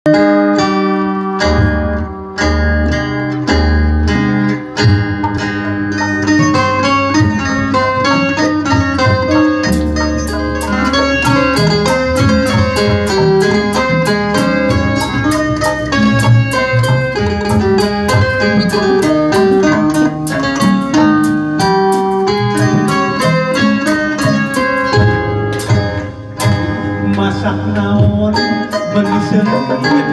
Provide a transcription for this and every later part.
Masak naon benih seungit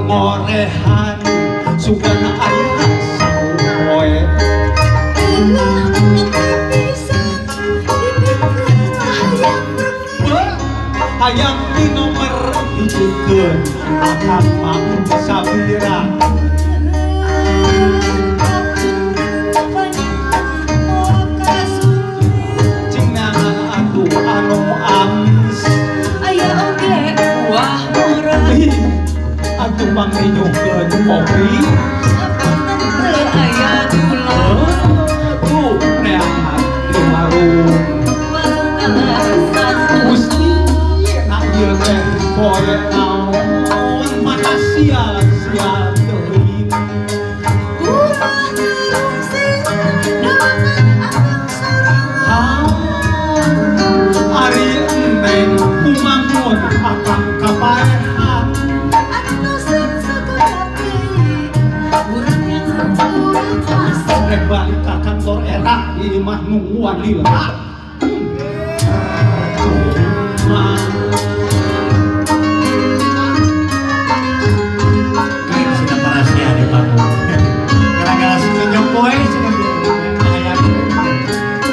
ngorehan sugana aya sapoe hayang di nomor hijikeun akang mah sabira. Atuh pangrinyuhkeun kopi teu aya gula tuh neangan di warung warung kaleresan Gusti na ieu teh poe naon mata sial-sial teuing urang ngerungsing dorongan akang sorangan ari eneng kumangun akang kapaehan. Rek balik ka kantor era imah nungguan lila. Gara-gara si poe cenah hayang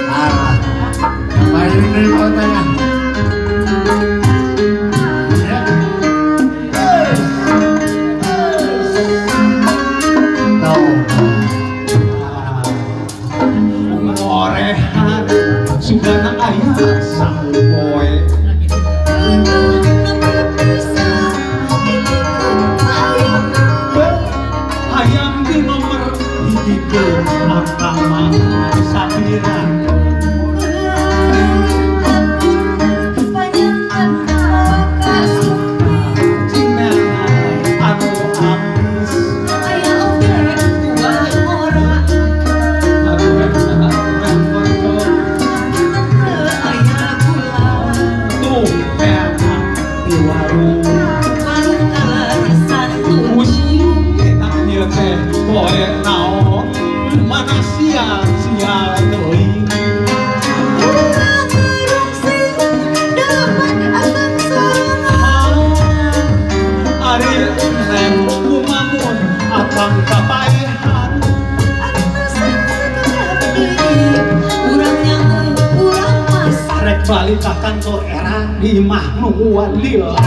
parah. Main dari kotanya. Ngorehan sugana aya sapoe hayang di nomor hijikeun akang mah sabira. Poe naon mana sial-sial teuing urang ngerungsing dorongan akang sorangan ari eneng kumangun akang kapaehan antosan sakedap deui urang nyangu urang masak rek balik ka kantor era di imah nungguan lila.